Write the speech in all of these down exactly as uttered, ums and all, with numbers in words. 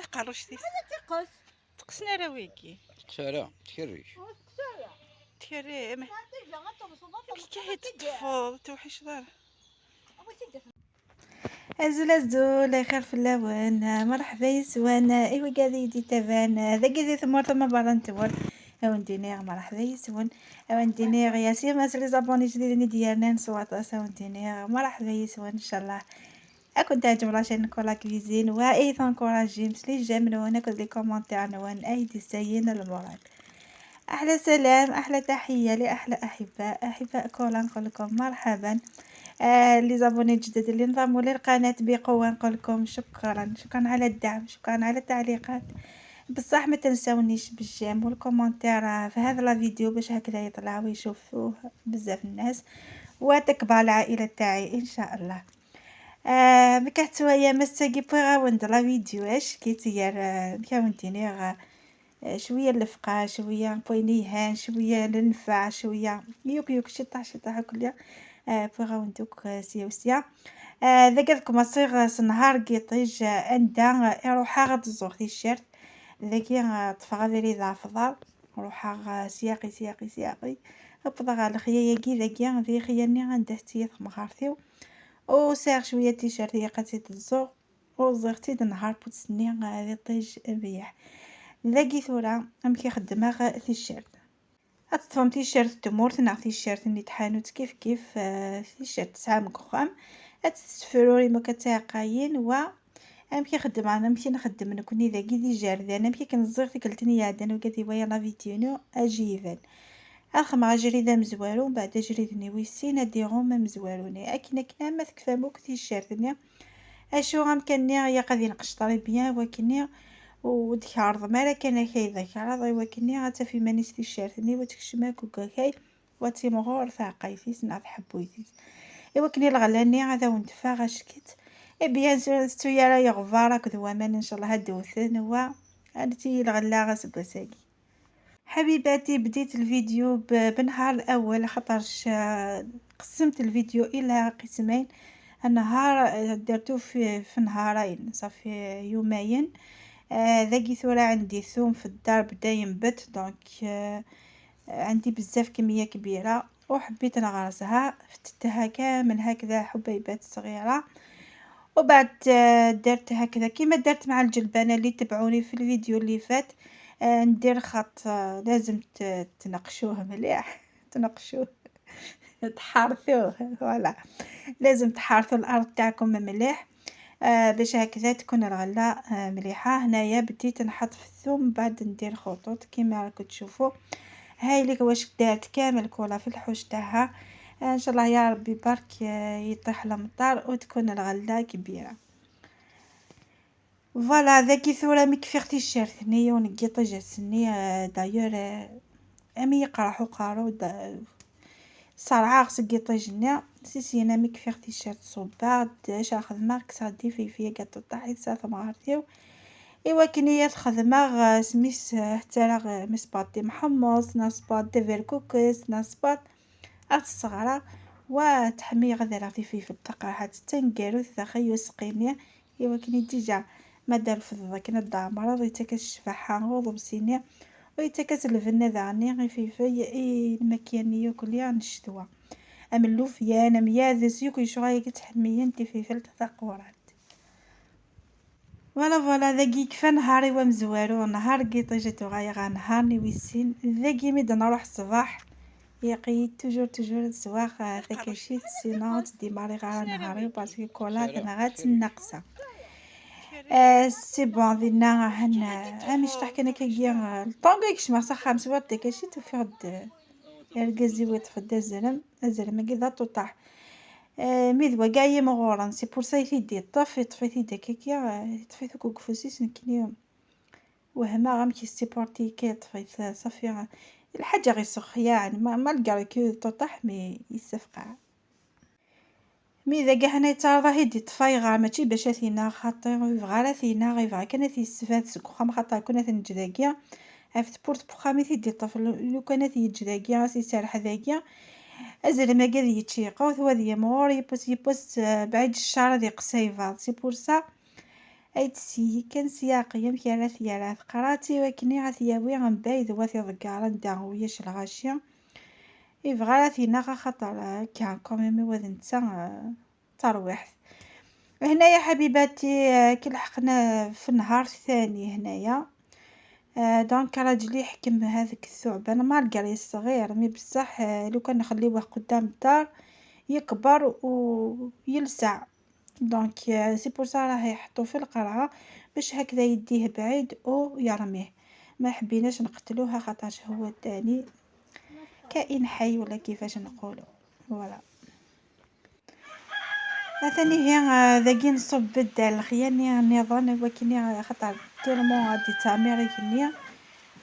Aqerruc-is. Teqqes. Teqqes ara wigi. Teqqes ara, tkerric. Tkerri, ma. Amek i teṭṭfeḍ, tewḥiceḍ ara. Azul, azul, lxir fell-awen, merḥba yes-wen, i wigad i yi-d-yettaban, dagi di tmurt ama berra n tmurt, a wen-d-iniɣ merḥba yes-wen, a wen-d-iniɣ yas i mas les abonnés ijdiden i d-yernan s waṭas, a wen-d-iniɣ merḥba yes-wen, ncallah. Ad kent-teɛǧeb la chaîne Kola Cuisine, wa i tencouragem s les j'aime-nwen akked les commentaires-nwen ay d-yessayen lmuṛad. أحلى سلام، أحلى تحية لأحلى أحباء، أحباء كولا، نقول لكم مرحبا. آه، les abonnés الجدد اللي انضموا للقناة بقوة، نقول لكم شكرا، شكرا على الدعم، شكرا على التعليقات. بصح ما تنساونيش بال j'aime وال commentaire، آه، في هذا la vidéo باش هكذا يطلع ويشوفوه بزاف الناس وتكبر العائلة تاعي إن شاء الله. آه، مكحت شوية مستقي بوغاوند la vidéo اش كي تيار، آه، مكاون دينيغ، آه، شوية اللفقة، شوية بوينيهان، شوية للنفع، شوية يوك يوك شطح شطح كل، آه، بوغاوند دوك، آه، سيا وسيا. آه، ذاك كما صيغ سنهار قيطيج، آه، اندا، آه، روحها غتزور تيشيرت. ذاكي، آه، طفغ ذي ريد عفضار. روحها، آه، سياقي، سياقي، سياقي. أبضغ على خيايا كي ذاكي، ذي خياني عندها تيث مغارتيو. وساغ شوية تيشيرت هي قاتي تزوغ، وزغتي د نهار بوتسني، آه، ذي طيج الرياح. ذاكي ثورة، أمك يخدمها غ تيشيرت. أتطفم تيشيرت تمورت ناغ تيشيرت ني تحانوت كيف كيف، آه، تيشيرت تسعة مكخام. أتستفروري مكتاقاين و أمك يخدم، أنا أمك نخدم نكوني ذاكي دي جاردان، أمك كنزيغ تكلتني يا دان وكذي ويا لا فيديو نو أجيبان. أخم أجريد أمزوارو، من بعد أجريد ني ويسين أديغوم أمزواروني. أكن أكن أما تكفى موك تيشيرت ني. أشو غام كان ني يا قاضي نقشطري بيان وكني. وديك عرض مالا كان كي ذاك عرض وكني غتافي مانيس تيشيرت ني وتكشم هاك وكاكاي. وتيمغور ثاقيتيس ناغ تحبويتيس. إوا كني الغلاني غادا وندفع غا شكيت. إي بيان سور ستو يا راه يغفار أكد ومان إن شاء الله هاد وثن هو. هاد تي الغلا غا سكوساكي. حبيباتي، بديت الفيديو ب-، بنهار الأول، خاطرش، آه، قسمت الفيديو إلى قسمين. النهار، آه، درتو في، في نهارين، صافي يومين. آه، ذاكي ثورة عندي ثوم في الدار بدا ينبت، donc، آه، عندي بزاف كمية كبيرة وحبيت نغرسها، فتتها كامل هكذا حبيبات صغيرة. وبعد، آه، درت هكذا كيما درت مع الجلبانة اللي تبعوني في الفيديو اللي فات. آه، ندير خط، آه، لازم ت-، تنقشوه مليح، تنقشوه، تحرثوه، voilà. لازم تحرثوا الأرض تاعكم مليح، آه، باش هكذا تكون الغلة، آه، مليحة. هنايا بديت نحط في الثوم، بعد ندير خطوط كيما راكم تشوفوا. هاي ليك واش دارت كامل كولا في الحوش تاعها. آه، إن شاء الله يا ربي برك، آه، يطيح الأمطار وتكون الغلة كبيرة. Voilà، ذاكي ثورة مي كفيغ تيشيرت ني ونقي طيجة سني، آه، d'ailleurs، آه، أمي يقرح وقارو د-، صرعة غسقي طيجني. سيسينا مي كفيغ تيشيرت صوبا، د-، شا خدمة كسا دي في فيا قاطو طاحي سا ثمغارتيو. إوا كني يا الخدمة غ-، سميس، آه، حتى راه غ-، مسباط دي محمص، ناس باط دي فيركوكس، ناس باط. أت الصغرى وتحمي غدا راه في فلفل تقرحات تنقارو تدخل يسقيني. إوا كني ديجا ما دار فضة كنا دعمرة، ويتكس الشفاحة وضبسيني، ويتكس البنة دعني غيفيفي، إي المكيان ياكل يا نشتوى. أم اللوفيان، أم ياذس، ياكل شغاية كتحمي انت في فلت ثقورات. Voilà، voilà، ذاكي كفا نهاري ومزوارو، نهار قيطي جاتو غايغا، نهار ني ويسين، ذاكي ميد نروح الصباح، يقي toujours، toujours الزواغ، آه، ذاكي شي تسينا تديماري غا نهاري، parce que كولا تنغات النقصة. آه، c'est bon، دينا هن، آه، مش تحكي أنا كي، آه، الطونغ يكشمع صح خمس وقت داكي شي تفيض، آه، الكازي ويطفد الزلم، الزلم كي ذا طوطاح. آه، مي ذوا كاع يمغورن، c'est pour ça يتيدي يطفي، يطفي تيدي كيكيا، آه، يطفي ثوك وقفوسيس نكني. وهما غا مكي سيبورتي كي يطفي، صافي، آه، الحاجة غير سخية، يعني، ما، ما الكاريكو طوطاح، مي يسفقع. مي إذا كاع هنا يتعرض راهي دي طفايغة، ماشي باش أثينا خاطر يبغى راه أثينا، غيبغى كان أثي يستفاد سك وخام خاطر كنا تنجداكيا. عرفت بورت بوخامي تيدي طفل، لو كان أثي يجداكيا، أثي سارح ذاكيا. أزل ما قال يتشيقا، وثوا ذي مور، يبوس، يبوس، آه، بعيد الشعر ذي قصيفة. C'est pour ça. Ay tessiyi kan s yaɛqi amek ara t-yerr, teqra-tt i wakken ad t-yawi mebɛid, wa t-iḍegger anda ulac lɣaci. Ibɣa ara t-ineɣ axaṭer akka, quand même, wa d netta, eh, d tarwiḥt. Hna ya ḥabibati, eh, kelḥeqna f nnhar ttani hna ya. Eh, donc راجلي يحكم هذاك الثعبان، malgré صغير، mais بصح، eh، لو كان نخليوه قدام الدار يكبر ويلسع. Donc, eh, c'est pour ça راه يحطو في القرعة باش هكذا يديه بعيد ويرميه. ما حبيناش نقتلوه خاطرش هو تاني كائن حي ولا كيفاش نقولو. Voilà. ثاني هي، آه، ذاكي نصب الدال الخياني نظن وكني خاطر tellement غادي تعمير يكني.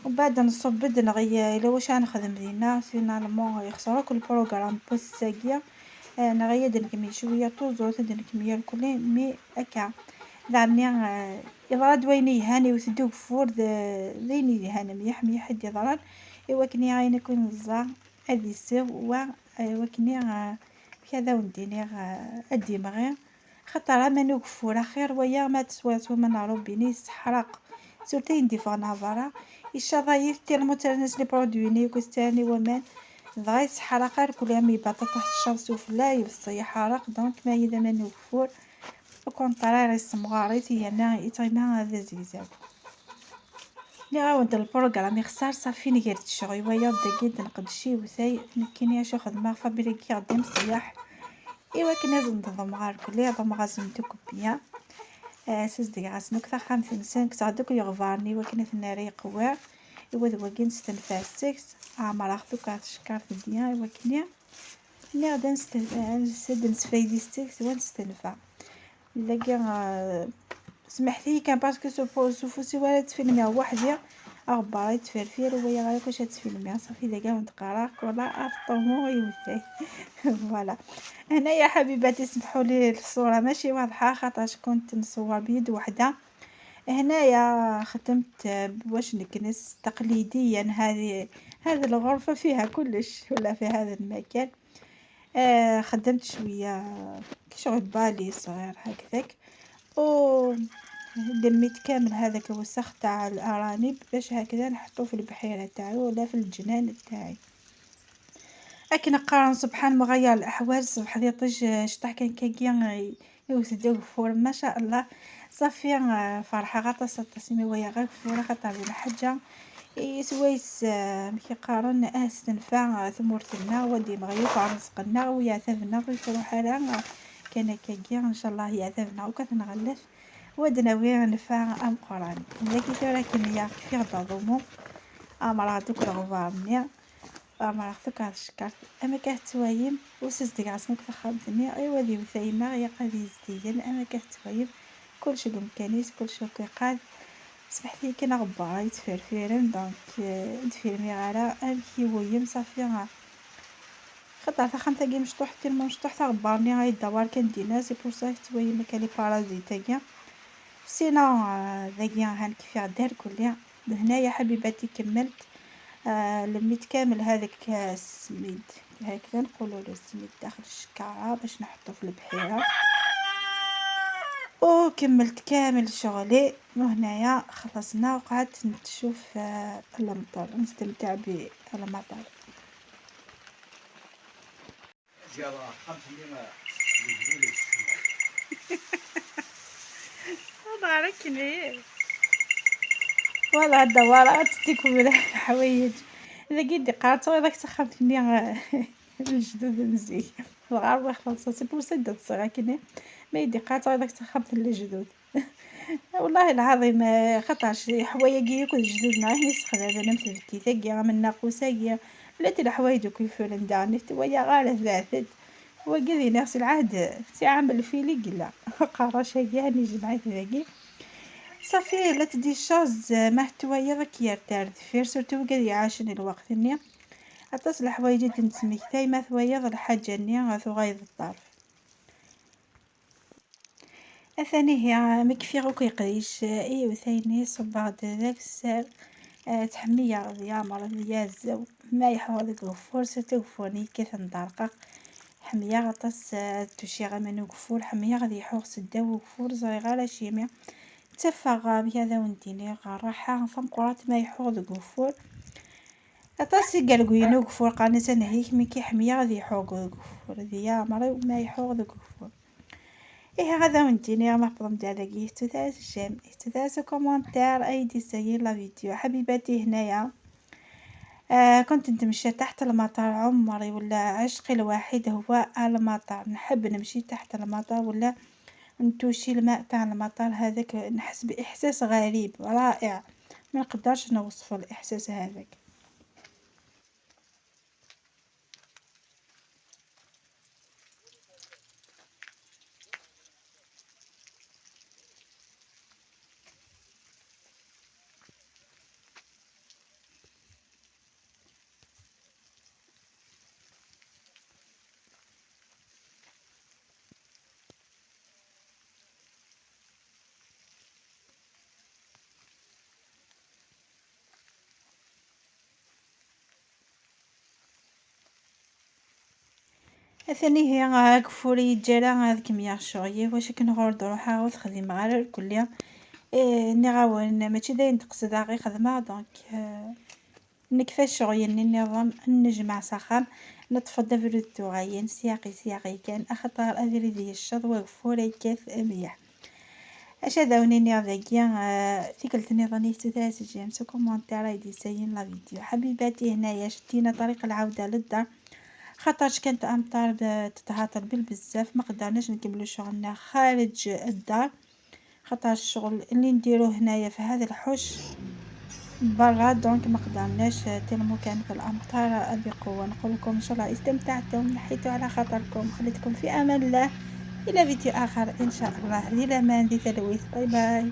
ومن بعد نصب الدنغي إلا واش غنخدم دينا، finalement يخسر كل programme بوست ساقية. آه، نغيا دنكمي شوية طوزو، دنكمي الكل مي أكا. دعني، آه، يضرد وين يهاني وتدوق فور ذ-، ذين يهان ميح ميح يد يضرد. إوا كني غاين يكون الزا هذه السو و، آه، وكني، آه، كذا ونديني، آه، الدماغي. خاطر ما نوقفو راه خير ويا ما تسواتو من روبيني يسحرق. Surtout يندي فغنا برا. إن شاء الله يث-، tellement ترنس les produits ني وكستاني ومان. دغا يسحرق غير كل يوم يبطل تحت الشمس وفلا يبص يحرق. Donc ما إذا ما نوقفو. Au contraire يسمغاري تيانا يتغنى هذا زيزاو. ني غاود البروغرام يخسر صافي نقرت الشغل ويا داكي نقد شي وثاي نكيني شو خدمة فابريكي غدي مصياح. إوا كنا زندضم غار كلي هذا مغازن تو كوبيا. آه، سيس ديك غاسنو كثر خمسين سنة كتاع دوك يغفارني وكنا ثنا ريق وير. إوا ذوقي نستنفع السكس. آه، مرة أخذو كاع تشكار في الدنيا إوا كنا. ني غدا نستنفع، نسد نسفايدي ستيكس ونستنفع. لقى، آه، سمحتي كان parce que سوفو-، سوفوسي ولا تفيلمي وحدي. أخبار تفرفير ويا غير كاش تفيلمي صافي لقى ونتقرا كولا أفطمو يوثي. Voilà. هنايا حبيباتي سمحوا لي الصورة ماشي واضحة خاطرش كنت نصور بيد وحدة. هنايا خدمت واش نكنس تقليديا، هذه، هذه الغرفة فيها كلش ولا في هذا المكان. آه، خدمت شوية كي شغل بالي صغير هكذاك، و لميت كامل هذاك الوسخ تاع الأرانب باش هكذا نحطو في البحيرة تاعي ولا في الجنان تاعي. أكن نقارن سبحان مغير الأحوال، صبح دي طيش، شطح كان كاكي يوسد الفور، ما شاء الله. صافي، آه، فرحة غطس التصميم ويا غير فورة خاطر الحاجة. إيه، سويس، آه، مكي قارن، آه، استنفع، آه، ثمورتنا، ودي مغيوب على رزقنا، ويعتبنا، ويفرح على، آه، كان كاكي، إن شاء الله يعتبنا، وكتنغلف، ودناوي نفع أم قران. لكن ترى كمية كثير بعضهم، أمر هذوك الغبار مني. أمر أخذك على الشكر. أما كانت توايم، وسز ديك عصمك تخمتني، أيوا دي وثايمة، يا قادي زديا، أما كانت توايم. كلش بإمكانيات، كلش كيقال. سمحتي كان غبارة يتفرفيرن، donc، آه، دفيرمي غارة، أمكي ويم صافي غا. خطر تخمت كي مشطوح، تيرمو مشطوح تغبارني غاي الدوار كان دينا، c'est pour ça تويم كالي بارازيت كيا. Sinon، آه، داكيا هان كيف دار كليا. هنايا حبيباتي كملت، آه، لميت كامل هذاك السميد، هكذا نقولوا له السميد داخل الشكارة باش نحطه في البحيرة، وكملت كامل شغلي. وهنايا خلصنا وقعدت نشوف، آه، المطر، نستمتع بالمطر. والله راكي ليه. والله هاد الدوارة تديكم من الحوايج. إذا قلت لي قررت غير داك تخاف مني، آه، الجدود مزيك. الغرب خلاص، c'est pour ça دات الصغيرة كيني. ما يدي قررت غير داك تخاف من الجدود. والله العظيم، آه، خاطرش حوايجي ياكل جدودنا، هي سخدة، أنا مثبتي تاقي، من ناقوساقي. بلاتي الحوايج كيف لنداني، ويا غالة ثلاثة. وقال لي نفس العهد، سي عام الفيلي قلا. قراشة كاع اللي جمعت ذاكي. صافي، لا تدي شوز، ما تويض كير تار دفير، surtout قال لي عاشني الوقت ني. أطاس الحوايج اللي نسميك، تاي ما تويض الحاجة ني، غاثو غايض الطرف. أثاني هي مكفي غوك يقريش، إيه، وثاني صباغ داك السر، آه، تحمية ضيامر ضيازو، ما يحوى داك الغفور، سيرتو غفورني كيف ندرقق. حمية غطس، آه، توشي غا من غفور، حمية غادي يحوغ سدا وغفور، زري غا لا شيمي. Ttafeɣ, amek ad awen-d-iniɣ, ɣer rraḥa tameqqrant ma iḥuɣ deg ugeffur. Aṭas i yerguyen ugeffur, qqaren-as anehhik mi k-iḥmi ad iḥuɣ deg ugeffur. Di yeɛmer-iw ma iḥuɣ deg ugeffur. Ihi ad awen-d-iniɣ ma tewwḍem-d ar dagi, ttut-as j'aime, ttut-as commentaire, ay d-issayin la vidéo. Ḥabibat, ihnaya. آه، كنت نتمشى تحت المطر، عمري ولا عشقي الوحيد هو المطر، نحب نمشي تحت المطر ولا نتوشي الماء تاع المطر هذاك، نحس بإحساس غريب رائع، ما نقدرش نوصفو الإحساس هذاك. Atan ihi, ageffur yeǧǧa ara ad kemmleɣ ccɣel-iw, wacu akken ɣur d-ruḥeɣ ur t-xdimeɣ ara irkelli. Eh, nniɣ-awen, mačči d ayen d-qesdeɣ i xedmeɣ, donc, eh, nekfa ccɣel-nni nniḍen, nnejmaɛ s axxam, neṭṭef-d abrid tuɣalin, syaqi syaqi kan, axaṭer abrid yecceḍ, wageffur yekkat mliḥ. Acu ad awen-iniɣ dagi, eh, tikkelt nniḍen i ttut-as j'aime, commentaire, ay d-issayin la vidéo. Ḥabibat, ihnaya, شدينا طريق العودة للدار. خاطرش كانت أمطار ب-، تتهاطل بالبزاف، ما قدرناش نكملو شغلنا خارج الدار، خاطر الشغل اللي نديروه هنايا في هذا الحوش برا، donc ما قدرناش، tellement كانت الأمطار بقوة. نقول لكم إن شاء الله استمتعتم، نحيتو على خاطركم، خليتكم في أمان الله، إلى فيديو آخر إن شاء الله. ذي الأمان، ذي تلويث، باي باي.